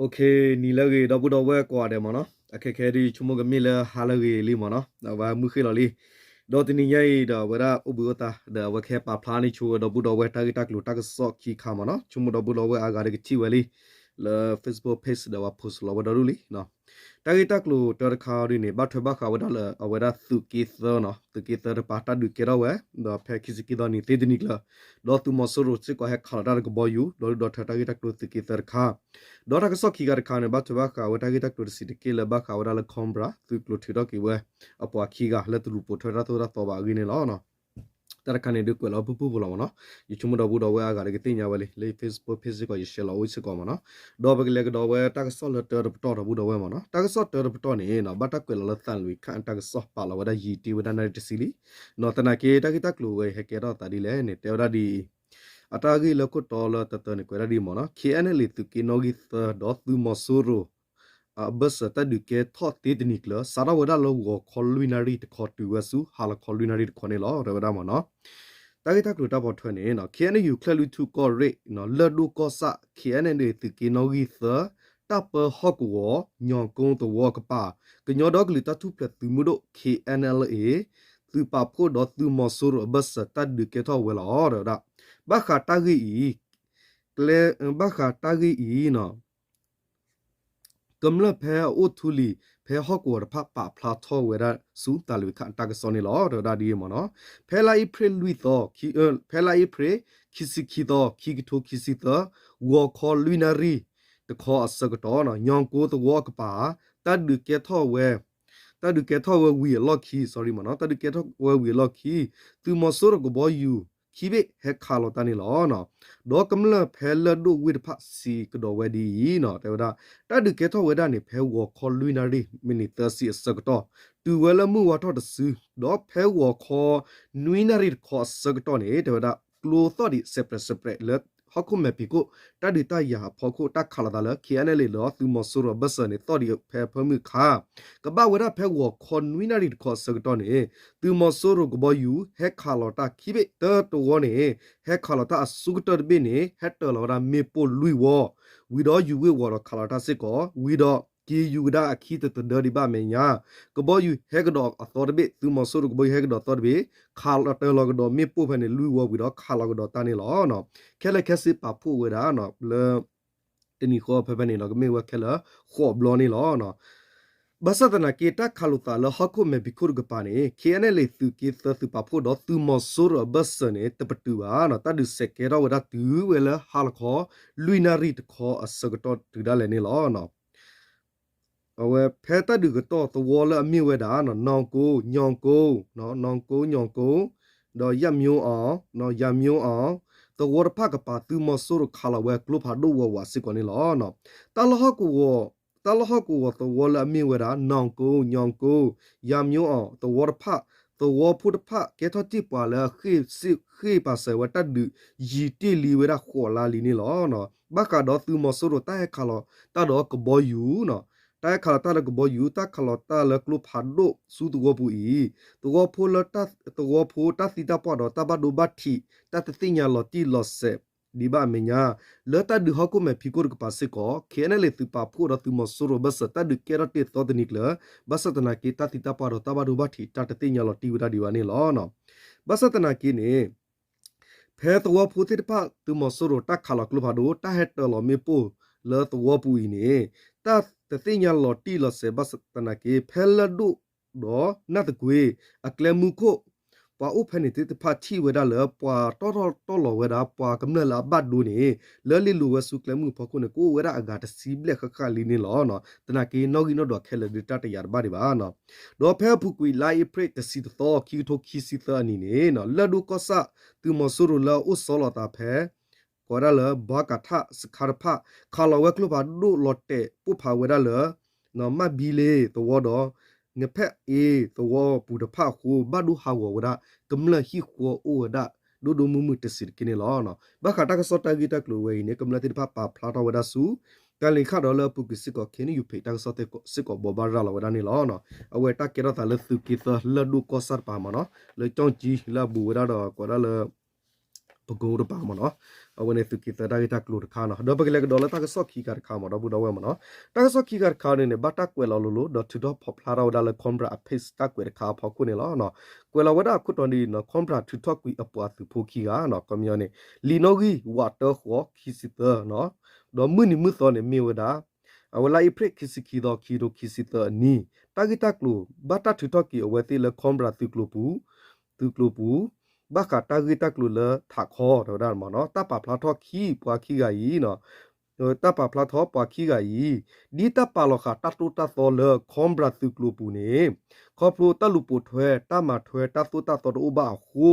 Okay, နံၤလၢအဂ့ၤ ဒီပုၢ်ဒီဝဲၢ်ကိးဂၤဒဲးမ့ၢ်နီၤ, အခဲခဲဒ်ဆိကမိၣ်ကမ့ၢ်လၢဟါလၢအဂ့ၤလံမ့ၢ်နီၤ, အဝဲမုၢ်ဃ့ၢ်လီၤလံ, ဒီးတနံၤညါအံၤဒီးအဝဲဒၣ်အိၣ်ဘှံးအိၣ်သါ ဒီးအဝဲကဟဲပာ်ဖျါန့ၢ်ဆိဝဲဒီပုၢ်ဒီဝဲၢ်တၢ်ဂ့ၢ်တၢ်ကျိၤတၢ်ကစီၣ်ခံခါမ့ၢ်နီၤ, ဆိကမိၣ်ဒီပုၢ်ဒီဝဲၢ်အါဂၤဒီးကထံၣ်ဝဲလံ, လၢ Facebook page ဒီးအဝဲ post လီၤဝဲဒီဒူၣ်လံ တၢ်ဂ့ၢ်တၢ်ကျိၤတၢတခါဒ်န့ၣ် ဘၣ်ထွဲဘၣ်ဃးဝဲဒၣ်လၢအဝဲဒၣ်သုးက့သၢနီၤ, သုးက့သၢတပၤတၢ်ဒုးကဲထီၣ်ဝဲ, ဒီးဖဲခံဆံခံသီနံၤသ့တနံၤကျၢၤ, ဒီးသုးမီၤစိရိၤစ့ၢ်ကီးဟဲခးလီၤတၢ်ဒီးကဘီယူၤ ဒီးဒုးဒီးထၢတၢ်ဂ့ၢ်တၢ်ကျိၤသုးက့သၢတခါ, ဒီးတၢ်ကစီၣ်ခံခါတခါန့ၣ် ဘၣ်ထွဲဘၣ်ဃးဝဲတၢ်ဂ့ၢ်တၢ်ကျိၤတဆံးတက့ၢ်လၢဘၣ်ဃးဝဲဒၣ်လၢ Cobra သုးကျိၤထုးထီၣ်က့ၤဝဲ အပှၤခံဂၤလၢတရူးပိာ်ထွဲတၢ်သိၣ်တၢ်သီဘၣ်အဂ့ၢ်န့ၣ်လီၤ. တၢ်တခါန့ၣ်ဒုးကွဲးလီၤဖုၣ်ဖုၣ်ဖိလီၤမ့ၢ်နီၤ, ယဆိကမိၣ်ဒီပုၢ်ဒီဝဲၢ်အါဂၤဒီးကသ့ၣ်ညါဝဲလံ, လၢ Facebook page စ့ၢ်ကီး ယ share လီၤအိၣ်စ့ၢ်ကီးမ့ၢ်နီၤ, ဒီးပကလဲၤကဒီးဝဲတၢ်ကစီၣ်လၢတၢတပတီၢ်ဒီပုၢ်ဒီဝဲၢ်မ့ၢ်နီၤ, တၢ်ကစီၣ်တၢတပတီၢ်န့ၣ် ဘၣ်တၢ်ကွဲးလီၤလၢသးလွံၢ်ခၣ်တၢ်ကစီၣ်ပာ်လီၤဝဲဒၣ်ယံာ်တ့ၢ်ဝဲဒၣ်နၣ်ရံၣ်တဆံလံ, သနာ်က့တၢ်ဂ့ၢ်တၢ်ကျိၤဝဲအံၤဟဲကဲထီၣ်သးဒ်လဲၣ်န့ၣ် တဲဝဲဒၣ်ဒ်အံၤ, အတၢ်ဂ့ၢ်လၢခိၣ်တီလၢတၢတၢန့ၣ် ကွဲးဒၣ်ဒ်အံၤမ့ၢ်နီၤ, KNLA သုးက့နီၣ်ဂံၢ်သၢ ဒီးသုးမီၤစိရိၤ အဘၢၣ်စၢၤတၢ်ဒုးကဲထီၣ်သ့တနံၤကျၢၤ စးထီၣ်ဝဲဒၣ်လၢဂီၤခီလွံၢ်နၣ်ရံၣ်တခီတုၤဝဲဆူ ဟါလီၤခီလွံၢ်နၣ်ရံၣ်တခီန့ၣ်လီၤ တဲဝဲဒၣ်မ့ၢ်နီၤ, တၢ်ဂ့ၢ်တၢ်ကျိၤတၢ်ပိာ်ထွဲန့ၣ် KNU ချဲၣ်လွံၢ်ထူၣ်ကီၢ်ရ့ၣ် လၢၢ်ဒိၣ်ကီၢ်ဆၣ် KNLA သုးက့နီၣ်ဂံၢ်သၢ တၢ်ပၢဟီၣ်ကဝီၤ ညီၣ်ကိသဝီကပၤ ကညီဒီကလုာ်တၢ်ထူၣ်ဖျဲးသုးမုၢ်ဒိၣ် KNLA သုးပာ်ဖှိၣ်ဒီးသုးမီၤစိရိၤအဘၢၣ်စၢၤတၢ်ဒုးကဲထီၣ်ဝဲလီၤ တဲဝဲဒၣ်, ဘၣ်ဃးတၢ်ဂ့ၢ်အံၤ ဘၣ်ဃးတၢ်ဂ့ၢ်အံၤ ကမျၢၢ်ဖဲအအိၣ်ထူလံၤ ဖဲဟီၣ်ကဝီၤတဖၣ်ပာ်ဖျါထီၣ်ဝဲဒၣ်ဆူသးလွံၢ်ခၣ်တၢ်ကစီၣ်န့ၣ်လီၤ တဲဝဲဒၣ်ဒ်အံၤမ့ၢ်နီၤ, ဖဲလါအ့ဖြ့ၣ်လွံၢ်သီ ဖဲလါအ့ဖြ့ၣ် ခံဆံခံသီ ခံကထိခံဆံသၢ ဂီၤခီလွံၢ်နၣ်ရံၣ်တခီအဆၢကတီၢ် ညီၣ်ကိသဝီအကပၤ တၢ်ဒုးကဲထီၣ်ဝဲ တၢ်ဒုးကဲထီၣ်ဝဲဝံၤအလီၢ်ခံ sorry မ့ၢ်နီၤ, တၢ်ဒုးကဲထီၣ်ဝဲဝံၤအလီၢ်ခံ သုးမီၤစိရိၤကဘီယူၤခံဘ့ၣ်ဟဲခးလီၤတၢ်န့ၣ်လီၤ. ဒီးကမျၢၢ်ဖဲလၢၢ်ဒိၣ်ဝ့ၢ်တဖၣ်စံးကဒီးဝဲဒ်အံၤ တဲဝဲဒၣ်, တၢ်ဒုးကဲထီၣ်ဝဲဒၣ်န့ၣ် ဖဲဂီၤခီလွံၢ်နၣ်ရံၣ် မံးနံးသၢဆံအဆၢကတီၢ် တုၤဝဲလၢမုၢ်ဝါထီၣ်တစု, ဒီးဖဲဂီၤခီနွံနၣ်ရံၣ်တခီအဆၢကတီၢ်န့ၣ် တဲဝဲဒၣ် ကျိသီၣ်ဒံး separate separate လၢဟီၣ်ခိၣ်မဲာ်ဖံးခိၣ် တၢ်ဒုးတၢ်ယၤအဖီခိၣ် တၢ်ခးလိာ်သးလၢ KNLA ဒီးသုးမီၤစိရိၤအဘၢၣ်စၢၤန့ၣ် သီၣ်ဒံးဖဲအဖၢမုၢ်အခါ ကဘၣ်ဝဲဒၣ်ဖဲဂီၤခီနွံနၣ်ရံၣ်တခီအဆၢကတီၢ်န့ၣ် သုးမီၤစိရိၤကဘီယူၤ ဟဲခးလီၤတၢ်ခံဘ့ၣ် တၢတဝီန့ၣ် ဟဲခးလီၤတၢ်အဆိကတၢၢ်တဘ့ၣ်န့ၣ် ဟဲတၢၤလီၤဝဲဒၣ်မ့ၣ်ပိၢ်လွံၢ်ဝီ, ဝံၤဒီးယူၤဝ့ၢ်ဝီၤဒီးခးလီၤတၢ်စ့ၢ်ကီး, ဝံၤဒီးက့ၤယူၤကဒါအခံတတဒၢဒံးဘၣ်အမဲာ်ညါ, ကဘီယူၤဟဲကဒီးအသီတဘ့ၣ်, သုးမီၤစိရိၤကဘီယူၤဟဲကဒီးအသီတဘ့ၣ်, ခးလီၤတၢၤလီၤကဒီးမ့ၣ်ပိၢ်ဖဲန့ၣ်လွံၢ်ဝီဝံၤဒီး ခးလီၤကဒီးတၢ်န့ၣ်လီၤ. ခဲလၢာ်ခဲဆ့ပာ်ဖှိၣ်ဝဲဒၣ်လၢ တနံၤဃီဖဲဖဲန့ၣ်လီၤ ကမ့ၢ်ဝဲခဲလၢာ်ဃိးဘျီန့ၣ်လီၤ. ဘၣ်ဆၣ်သနာ်က့ တၢ်ခးလိာ်သးလၢဟီၣ်ခိၣ်မဲာ်ဖံးခိၣ်တကပၤန့ၣ် KNLA သုးက့သၢသုးပာ်ဖှိၣ်ဒီးသုးမီၤစိရိၤအဘၢၣ်စၢၤန့ၣ် တပတုာ်ဘၣ်နီၤ, တၢ်ဒုးစဲးကဲထီၣ်ဝဲဒၣ်တုၤဝဲလၢဟါလီၤခီ လွံၢ်နၣ်ရံၣ်တခီအဆၢကတီၢ်တုၤဒၣ်လဲာ်န့ၣ်လီၤ. အဝဲဖဲတၢ်ဒုးကတီၢ်သဝီလၢအမ့ၢ်ဝဲဒၣ် နီၣ်ကိ, ညီၣ်ကိ, နီၣ်ကိ, ညီၣ်ကိ, ဒီးယၣ်မၠိအီၣ်, ယၣ်မၠိအီၣ်, သဝီတဖၣ်ကပၤ သုးမီၤစိရိၤခးလီၤဝဲကျိဖးဒိၣ်ဝးဝးစ့ၢ်ကီးန့ၣ်လီၤ. တၢ်လၢဟီၣ်ကဝီၤ, တၢ်လၢဟီၣ်ကဝီၤသဝီလၢအမ့ၢ်ဝဲဒၣ် နီၣ်ကိ, ညီၣ်ကိ, ယၣ်မၠိအီၣ် သဝီတဖၣ်, သဝီဖိတဖၣ် ကဲထီၣ်တ့ၢ်ပှၤလၢအဃ့ၢ်ပာ်စၢၤဝဲတၢ်ဒုးယံာ်တ့ၢ်လံဝဲဒၣ်ဃိးလါလံန့ၣ်လီၤ. ဘၣ်ဃးဒီးသုးမီၤစိရိၤတၢ်ဟဲခးလီၤတၢ်ဒီးကဘီယူၤနီၤ, တၢ်ဟဲခးလီၤတၢ်လၢကဘီယူၤ တၢ်ခးလီၤတၢ်လၢကျိဖးဒိၣ်ဆူသဝီပူၤအံၤ, သဝီဖိလၢတၢ်, သဝီဖိတၢ်သံတၢ်ပှၢ်ဒီးတၢ်ဘၣ်ဒိဘၣ်ထံး တၢ်တသ့ၣ်ညါလီၤတံၢ်လီၤဆဲးဒံးဘၣ်အမဲာ်ညါ, လၢတၢ်ဒုးဟီၣ်ခိၣ်မဲာ်ဖံးခိၣ်တကပၤစ့ၢ်ကီး KNLA သုးပာ်ဖှိၣ်ဒီးသုးမီၤစိရိၤဘၢၣ်စၢၤ တၢ်ဒုးကဲထီၣ်တ့ၢ်သီတနံၤကျၢၤ, ဘၣ်ဆၣ်သနာ်က့တၢ်သံတၢ်ပှၢ်ဒီးတၢ်ဘၣ်ဒိဘၣ်ထံး တၢ်တသ့ၣ်ညါလီၤတံၢ်ဝဲဒၣ်ဒံးဘၣ်န့ၣ်လီၤ. ဘၣ်ဆၣ်သနာ်က့န့ၣ် ဖဲသဝီဖိသ့ၣ်တဖၣ် သုးမီၤစိရိၤတၢ်ခးလီၤကျိဖးဒိၣ် တၢ်ဟဲတၢၤလီၤမ့ၣ်ပိၢ်လၢသဝီပူၤအံၤန့ၣ် တၢ်တသ့ၣ်ညါလီၤတံၢ်လီၤဆဲးဘၣ်ဆၣ်သနာ်က့ ဖဲလၢၢ်ဒိၣ်ဒီးနၢ်သကွ့ၤ အကျဲမုၢ်ခိၣ် ပှၤအိၣ်ဖဲန့ၣ်သ့ၣ်တဖၣ်ထံၣ်ဝဲဒၣ်လၢ ပှၤတီၣ်ထီၣ်တီၣ်လီၤဝဲဒၣ် ပှၤကမျၢၢ်လၢအဘၣ်ဒိန့ၣ် လၢလ့လိၤဝဲဆူကျဲမုၢ်အဖီခိၣ်န့ၣ် ကအိၣ်ဝဲဒၣ်အဂၤတဆံဘျဲၣ်ဃၣ်ဃၣ်လံန့ၣ်လီၤ. သနာ်က့နီၣ်ဂံၢ်နီၣ်ဒွးခဲလၢာ်ဒုးတၢ်တယာ်တဘၣ်ဒံးဘၣ်. ဒီးဖဲအပူၤကွံာ်လါအ့ဖြ့ၣ်တဆံတသီ ခံကထိခံဆံသၢအနံၤန့ၣ် လၢၢ်ဒိၣ်ကီၢ်ဆၣ် သုးမီၤစိရိၤလၢအအိၣ်ဆီလီၤသးဖဲ ကိးဝဲဒၣ်လၢ ဘှါကၤထၣ်စခါတဖၣ် ခးလီၤဝဲကျိဖးဒိၣ်လီၤတဲာ်ပိၢ်ဖးဝဲဒၣ်လၢ မၣ်ဘံလ့သဝီဒီး ငဖဲးအ့သဝီပူၤတဖၣ်အဃိ ဘၣ်ဒိဟးဂီၤဝဲဒၣ် ကမျၢၢ်ဟံၣ်ဃီအိၣ်ဝဲဒၣ် ဒိၣ်ဒိၣ်မုၢ်မုၢ်တစဲးတက့ၢ်န့ၣ်လီၤ. ဘၣ်ဃးတၢ်ကစီၣ်တၢ်ဂ့ၢ်တၢ်ကျိၤဝဲအံၤန့ၣ် ကမျၢၢ်သ့ၣ်တဖၣ်ပာ်ဖျါထီၣ်ဝဲဒၣ်ဆူ တၢ်လ့ၤခၣ်ဒီးလၢအပူၤကွံာ်စ့ၢ်ကီး KNU page တၢ်ကစီၣ်စ့ၢ်ကီးဘိးဘၣ်ရၤလီၤဝဲဒၣ်န့ၣ်လီၤ. အဝဲတၢ်ကဲထီၣ်သးလၢသုးက့သၢလၢၢ်ဒိၣ်ကီၢ်ဆၣ်တပၤမ့ၢ်နီၤ လၢကၠီၣ်ကၠံလၢအဘူးဝဲဒၣ်ဒီးကိးဒၣ်လၢ ပကိတပၤမ့ၢ်နီၤ အဝဲန့ၣ်သုးက့သၢတၢ်ဂ့ၢ်တၢ်ကျိၤတခါနီၤ. ဒီးပကလဲၤကဒီးလၢတၢ်ကစီၣ်ခံခါတခါမ့ၢ် ဒီပုၢ်ဒီဝဲၢ်မ့ၢ်နီၤ. တၢ်ကစီၣ်ခံခါတခါန့ၣ်န့ၣ် ဘၣ်တၢ်ကွဲးလီၤလိၤလိၤ ဒီးထုးထီၣ်ဖီၣ်ဖျါထီၣ်ဝဲဒၣ်လၢ Cobra အ page တၢ်ကွဲးတခါအဖီခိၣ်န့ၣ်လီၤ. ကွဲးလီၤဝဲဒၣ်အခိၣ်တီဒ်အံၤနီၤ, Cobra ထုးထီၣ်ကွံာ်အပှၤသုးဖိခံဂၤနီၤ, ခီပညီန့ၣ် လံာ်နီၣ်ဂံၢ် ဝးတၢဃိး ခံဆံသၢနီၤ, ဒီးမုၢ်နံၤမုၢ်သီန့ၣ်မ့ၢ်ဝဲဒၣ် အဝဲလါအ့ဖြ့ၣ်ခံဆံခံသီ ခံကထိခံဆံသၢအနံၤ, တၢ်ဂ့ၢ်တၢ်ကျိၤ ဘၣ်တၢ်ထုးထီၣ်က့ၤအဝဲသ့ၣ်လၢ Cobra သုးကျိၤပူၤ, သုးကျိၤပူၤ, ဘၣ်ဃးတၢ်ဂ့ၢ်တၢ်ကျိၤလၢထးခီ တဲဝဲဒၣ်မ့ၢ်နီၤ, တၢ်ပာ်ဖျါထီၣ်ခံပှၤခံဂၤအံၤနီၤ, တၢ်ပာ်ဖျါထီၣ်ပှၤခံဂၤအံၤ ဒ်တၢ်ပာ်လီၤဃာ်တၢ်သိၣ်တၢ်သီလၢ Cobra သုးကျိၤပူၤန့ၣ် ခီဖျိတၢ်လူၤပိာ်ထွဲ တၢ်မၤထွဲတၢ်သိၣ်တၢ်သီတအိၣ်ဘၣ်အဃိ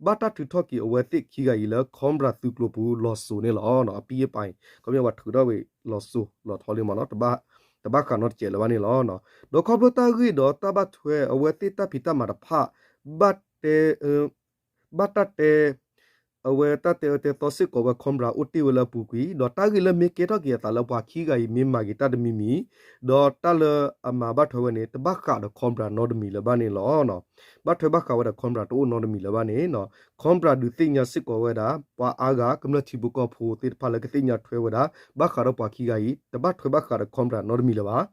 ဘၣ်တၢ်ထုးထီၣ်က့ၤအဝဲသ့ၣ်ခံဂၤအံၤလၢ Cobra သုးကျိၤပူၤလီၤစိၤန့ၣ်လီၤ. အပံအပၢ်အံၤ ခီပညီပှၤထုးထီၣ်ဝဲလီၤစိၤလီၤထီလံမ့ၢ်နီၤ, တဘၣ်ဃးနီတစဲးလၢၤဘၣ်န့ၣ်လီၤ. ဒီးခီဖျိတၢ်ဂ့ၢ်ဒီးတၢ်ဘၣ်ထွဲအဝဲသ့ၣ်တၢ်ဖံးတၢ်မၤတဖၣ် ဘၣ်တဲ ဘၣ်တၢ်တဲ အဝဲတၢ်တဲအၢတဲသီစ့ၢ်ကီးဝဲ Cobra အိၣ်တ့ၢ်ဝဲလၢအပူၤကွံာ်, ဒီးတၢ်ဂ့ၢ်လၢမ့ၢ်ကဲထီၣ်က့ၤအသးလၢပှၤခံဂၤအံၤမ့ၢ်မၤက့ၤတၢ်တမံၤမံၤ, ဒီးတၢ်လၢအမၤဘၣ်ထွဲဝဲန့ၣ် တဘၣ်ဃးဒီး Cobra နီတမံၤလၢၤဘၣ်န့ၣ်လီၤ. ဘၣ်ထွဲဘၣ်ဃးဝဲဒီး Cobra တအိၣ်နီတမံၤလၢၤဘၣ်န့ၣ် Cobra ဒုးသ့ၣ်ညါစ့ၢ်ကီးဝဲဒၣ် ပှၤအါဂၤ ကမျၢၢ်ထံဖိကီၢ်ဖိသ့ၣ်တဖၣ်လၢကသ့ၣ်ညါထွဲဝဲဒၣ် ဘၣ်ဃးဒီးပှၤခံဂၤအံၤ တဘၣ်ထွဲဘၣ်ဃးဒီး Cobra နီတမံၤလၢၤဘၣ်,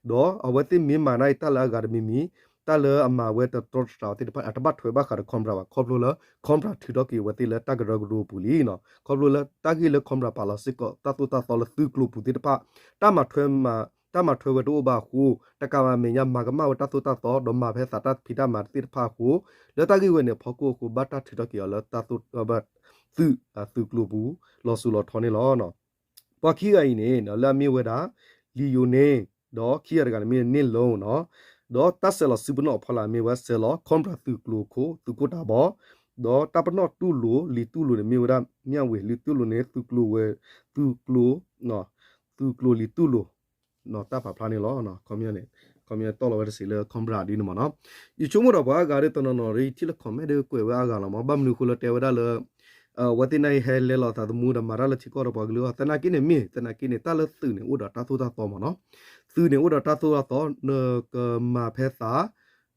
ဒီးအဝဲသ့ၣ်မ့ၢ်မၤန့ၢ်တၢ်လၢအဂၤတမံၤမံၤ တၢ်လၢအမၤဝဲတတြီတတြီသ့ၣ်တဖၣ်န့ၣ် အတဘၣ်ထွဲဘၣ်ဃးဒီး Cobra ဘၣ်, ခီဖျိလၢ Cobra ထုးထီၣ်က့ၤအဝဲသ့ၣ်လၢတၢ်ကရၢကရိအပူၤလံနီၤ. ခီဖျိလၢတၢ်ဂ့ၢ်လၢ Cobra ပာ်လီၤစ့ၢ်ကီး တၢ်သိၣ်တၢ်သီလၢသုးကျိၤပူၤသ့ၣ်တဖၣ် တၢ်မၤထွဲမၤ တၢ်မၤထွဲဝဲတအိၣ်ဘၣ်အဃိ တကးဘၣ်မဲာ်ညါမၤကမၣ်ဝဲတၢ်သိၣ်တၢ်သီ ဒီးမၤဖဲသးတၢ်ဖံးတၢ်မၤသ့ၣ်တဖၣ်အဃိ လၢတၢ်ဂ့ၢ်ဝဲန့ၣ် အဖီခိၣ်အဃိ ဘၣ်တၢ်ထုးထီၣ်က့ၤအီၤလၢတၢ်သိၣ် သုး သုးကျိၤပူၤ လီၤစိၤလီၤထီန့ၣ်လီၤ. ပှၤခံဂၤအံၤန့ၣ် လၢအမ့ၢ်ဝဲဒၣ် လံာ်ယိၤန့ၣ် ဒီးခံဂၤတဂၤန့ၣ်မ့ၢ်န့ၢ်လိၤနီၤ, ဒီးတၢ်ဆဲးလီၤစုပနီၣ်အဖီလာ်မ့ၢ်ဝဲဆဲးလီၤ Cobra သုးကျိၤခိၣ် သုးခိၣ်တၢ်ဘီ, ဒီးတၢ်ပနီၣ်တူၢ်လိာ် လံာ်တူၢ်လိာ်န့ၣ်မ့ၢ်ဝဲဒၣ် မၠၣ်ဝ့ၤ လံာ်တူၢ်လိာ်န့ၣ် သုးကျိၤဝဲၤ သုးကျိၤ သုးကျိၤလံာ်တူၢ်လိာ် တၢ်ပာ်ဖျါန့ၣ်လီၤ. ခီပညီန့ၣ် ခီပညီတီၢ်လီၤဝဲတစဲးလၢ Cobra ဒ်န့ၣ်မ့ၢ်နီၤ. ယဆိကမိၣ်ဒီးပှၤအါဂၤဒီးတနီၤနီၤဒီး ယထံၣ်လၢ comment ဒီးကွဲးဝဲအါဂၤလီၤမ့ၢ် ဘၣ်မနုၤအဃိလၢတဲဝဲဒၣ်လၢ အဝဲသ့ၣ်န့ၣ်ဟဲလဲၤလီၤသးသမူဒီးမၤတၢ်လၢထံကီၢ်ဒီးပှၤကလုာ်အဂီၢ် သနာ်က့န့ၣ်မ့ၢ် သနာ်က့န့ၣ် တၢ်လၢသုးန့ၣ်အိၣ်ဒီးတၢ်သိၣ်တၢ်သီမ့ၢ်နီၤ. သုးန့ၣ်အိၣ်ဒီးတၢ်သိၣ်တၢ်သီ နကမၤဖဲသး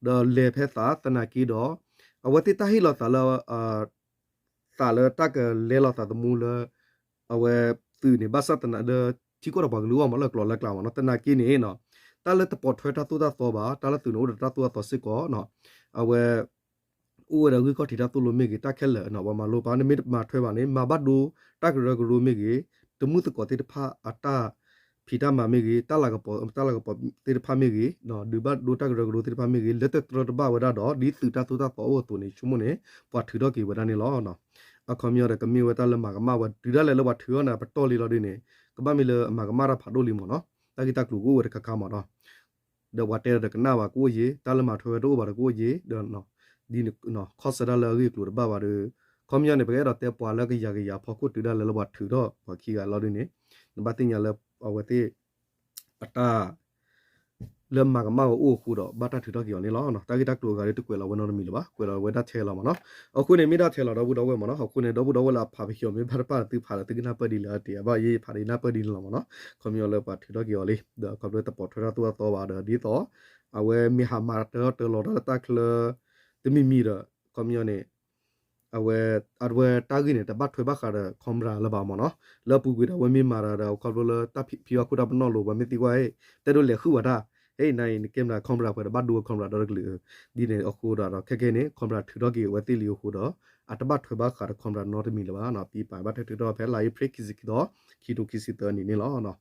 ဒီးလဲၤဖဲသး သနာ်က့ဒီး အဝဲသ့ၣ်တၢ်ဟ့ၣ်လီၤသးလၢ သးလၢတၢ်ကလဲၤလီၤသးသမူလၢ အဝဲသုးန့ၣ် ဘၣ်ဆၣ်သနာ်လၢထံကီၢ်ဒီးပှၤကလုာ်အဂီၢ်မ့ၢ် လၢကျိၤလၢကျဲမ့ၢ်နီၤ သနာ်က့န့ၣ် တၢ်လၢတပိာ်ထွဲတၢ်သိၣ်တၢ်သီဘၣ် တၢ်လၢသုးန့ၣ်အိၣ်ဒီးတၢ်သိၣ်တၢ်သီစ့ၢ်ကီး အဝဲ အိၣ်ဝဲဒီးဂံၢ်ခီၣ်ထံးတၢ်သိၣ်လိမ့ၢ်ဂ့ၤ တၢ်ခဲလၢာ်နီၤ ပှၤမၤလိပာ်န့ၣ် မ့ၢ်တမၤထွဲဘၣ်န့ၣ် မၤဘၣ်ဒိတၢ်ကရၢကရိမ့ၢ်ဂ့ၤ တမုၢ်သကိးသ့ၣ်တဖၣ်အတၢ်ဖံးတၢ်မၤမ့ၢ်ဂ့ၤ တၢ်လၤကပီၤ တၢ်လၤကပီၤသ့ၣ်တဖၣ်မ့ၢ်ဂ့ၤ ဒုးဘၣ်ဒိတၢ်ကရၢကရိသ့ၣ်တဖၣ်မ့ၢ်ဂ့ၤ လၢတတြၢတဘၣ်ဝဲဒၣ်ဒီး ဒ်သုးတၢ်သိၣ်တၢ်သီအိၣ်အသိးန့ၣ် ဆိကမိၣ်န့ၣ် ပှၤထုးထီၣ်က့ၤဝဲဒၣ်န့ၣ်လီၤ. အခီပညီဒီးကမ့ၢ်ဝဲတၢ်လၢမၤကမၣ်ဝဲ တုၤဒၣ်လဲာ်လၢပှၤထုးထီၣ်န့ၣ် ပတီၢ်လံလီၤဒ်န့ၣ် ကဘၣ်မ့ၢ်လၢအမၤကမၣ်တၢ်ဖးဒိၣ်လံမ့ၢ်နီၤ တၢ်ဂ့ၢ်တၢ်ကျိၤကအိၣ်ဝဲတခါခါမ့ၢ်နီၤ ဒီးပှၤတဲဒီးတကနၣ်ဘၣ်ကအိၣ်ယံၤ တၢ်လၢမၤထွဲဝဲတအိၣ်ဘၣ်ဒီးကအိၣ်ယံၤ ဒီး ဒ်န့ၣ် ခီၣ်ဆၢတၢ်လၢအဂ့ၢ်အကျိၤတဘၣ်ဘၣ်ဒီး ခီပညီန့ၣ် ပကအဲၣ်ဒိးတဲပှၤလၢကယၤကယၤဖီခိၣ်တုၤဒၣ်လဲာ်လၢပှၤထုးထီၣ်ပှၤခံဂၤလီၤဒ်န့ၣ် နဘၣ်သ့ၣ်ညါလၢအဝဲသ့ၣ် အတၢ် လၢမၤကမၣ်ဝဲအိၣ်အဃိဒီး ဘၣ်တၢ်ထုးထီၣ်က့ၤအီၤန့ၣ်လီၤ. တၢ်ဂ့ၢ်တၢ်ကျိၤအဂၤဒီးတကွဲးလီၤဝဲနီတမံၤလၢၤဘၣ် ကွဲးလီၤဝဲဒၣ်ထဲလီၤမ့ၢ်နီၤ. အဃိန့ၣ်မ့ၢ်ဒၣ်ထဲလီၤဒီပုၢ်ဒီဝဲၢ်မ့ၢ်နီၤ အဃိန့ၣ် ဒီပုၢ်ဒီဝဲၢ်လၢအဖးပယီၤမ့ၢ်ဘၣ်တဖၣ်ဒီးသုဖးဒီးသုကနၢ်ပၢၢ်ဒ်လဲၣ်တ့ၢ်အဘၣ်ယဲယဖးဒီးယနၢ်ပၢၢ်ဒ်န့ၣ်လီၤမ့ၢ်နီၤ ခီပညီလၢပှၤထုးထီၣ်က့ၤအီၤလံ ဒီးခီဖျိတပိာ်ထွဲတၢ်သိၣ်တၢ်သီဘၣ်ဒီးဒ်သိး အဝဲမ့ၢ်ဟးမၤတၢ်တၢ်လီၤတၢ်လၢတၢ်ချၢ တမံၤမံၤဒီး ခီပညီန့ၣ် အဝဲ အဝဲတၢ်ဂ့ၢ်န့ၣ် တဘၣ်ထွဲဘၣ်ဃးဒီး Cobra လၢၤဘၣ်မ့ၢ်နီၤ လၢအပူၤကွံာ်ဒီးအဝဲမ့ၢ်မၤတၢ်ဒီးခီဖျိလၢတၢ်ဖံးဘၣ်ခိၣ်တၢ်ပနီၣ်လိၤ ပှၤမ့ၢ်သံကွၢ် တဲဒိးလဲၤဃုဝဲတၢ် ဟဲအံၤနၤအံၤနကဲမတၤ Cobra ပှဲၤဒီးဘၣ်ဒိဝဲ Cobra ဒီတကလုာ် ဒ်န့ၣ်အဃိဒီးခဲကဲန့ၣ် Cobra ထုးထီၣ်က့ၤအဝဲသ့ၣ်လံအဃိဒီး အတဘၣ်ထွဲဘၣ်ဃးဒီး Cobra နီတမံၤလၢၤဘၣ်နီၤ ပံပာ်ဘၣ်ထွဲထုးထီၣ်ဖဲလါအ့ဖြ့ၣ်ခံဆံခံသီ ခံကထိခံဆံသၢနံၣ်န့ၣ်လီၤ.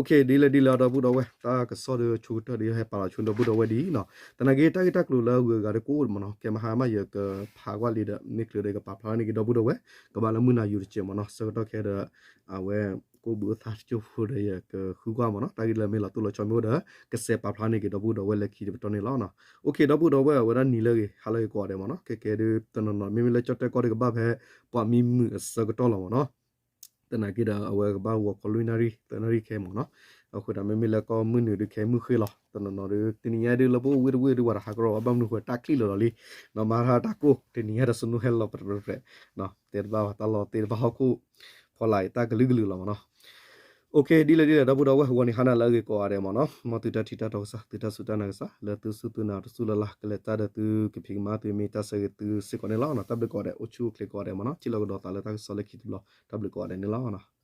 ဒ်လဲၣ်ဒ်လဲၣ်ဒီပုၢ်ဒီဝဲၢ် တၢ်ကစီၣ်ဒီးဆိကတၢၢ်ဒီးယဟဲပာ်လီၤဆိဒီပုၢ်ဒီဝဲၢ်ဒ်နီၤ သနာ်က့တၢ်ဂ့ၢ်တၢ်ကျိၤလၢအဂုၤအဂၤဒီးကအိၣ်မ့ၢ်နီၤ ကဲမဟါမးယကဖးကွၢ်လံဒီး မ့ၢ်ချုးဒီးယကပာ်ဖျါန့ၢ်က့ၤဒီပုၢ်ဒီဝဲၢ် ကဘၣ်လၢမုၢ်နၤယူၤတစဲးမ့ၢ်နီၤ ဆၢကတီၢ်ခဲဒီး အဝဲ ကအိၣ်ဘှံးအိၣ်သါတကၠိဖိဒီးယကဃုကွၢ်မ့ၢ်နီၤ တၢ်ဂ့ၢ်လၢမ့ၢ်လီၤတိၢ်လီၤဆီမ့ၢ်အိၣ်ဒီး ကစဲးပာ်ဖျါန့ၢ်က့ၤဒီပုၢ်ဒီဝဲၢ်လၢခံတပတီၢ်န့ၣ်လီၤ. အိၣ်ခ့ ဒီပုၢ်ဒီဝဲၢ် အဝဲဒၣ်နံၤလၢအဂ့ၤ ဟါလၢအဂ့ၤကိးဂၤဒဲးမ့ၢ်နီၤ ခဲကဲဒုးတနီၤနီၤ မ့မ့ၢ်လၢကၠီၣ်တဲၣ်ကီၢ်ဒီးကဘၣ်ဖဲ ပှၤမံမုာ်အဆၢကတီၢ်လီၤမ့ၢ်နီၤ သနာ်က့ဒီးအဝဲကဘၣ်ဂီၤခီလွံၢ်နၣ်ရံၣ် သၢနၣ်ရံၣ်ခဲမ့ၢ်နီၤ အဃိဒီးမ့မ့ၢ်လၢကီၢ်မုၢ်နုာ်ဒုးခဲမုၢ်ဃ့လီၤ တနီၤနီၤဒုး တနံၤညါဒုးလၢပအိၣ်ဝ့ၢ်တဝ့ၢ်ဒုးဝဲတဟးကရီၢ်ဘၣ် ဘၣ်မနုၤဃိတၢ်ချံၣ်လီၤဒီးလံ နီၤမၤထါတၢ်ကိၢ် တနံၤညါဒီးစနိဟဲလီၤပတြဲၤပတြဲၤ တဲတဘၣ်ဘၣ်တၢ်လီၤတဲတဘၣ်ဟီၣ်ခိၣ် ဖီလာ်အံၤတၢ်ကလုာ်ကလုာ်လီၤမ့ၢ်နီၤ ဒ်လဲၣ်ဒ်လဲၣ် ဒီပုၢ်ဒီဝဲၢ် ဂီၤနံၤဟါနၤလၢအဂ့ၤကိးဂၤဒဲးမ့ၢ်နီၤ, မ်သုတၢ်ထံၣ်တၢ်တီကစၢ် သုတၢ်စူၢ်တၢ်နာ်ကစၢ် လၢသုစူၢ်သုနာ်တစူၢ်လၢ်လၢ် ကလဲၤတၢ်ဒီးသုကဖံးကမၤသုမ့ၢ်တၢ်ဆၢဂ့ၤသုစ့ၢ်ကီးန့ၣ်လီၤ. တၢ်ဘျုးကိးဂၤဒဲး အိၣ်ဆူၣ်အိၣ်ချ့ကိးဂၤဒဲးမ့ၢ်နီၤ, ထံၣ်လိာ်ကဒီးသးလၢတၢ်ကစီၣ်လၢခံတဘျီ တၢ်ဘျုးကိးဂၤဒဲးန့ၣ်လီၤ.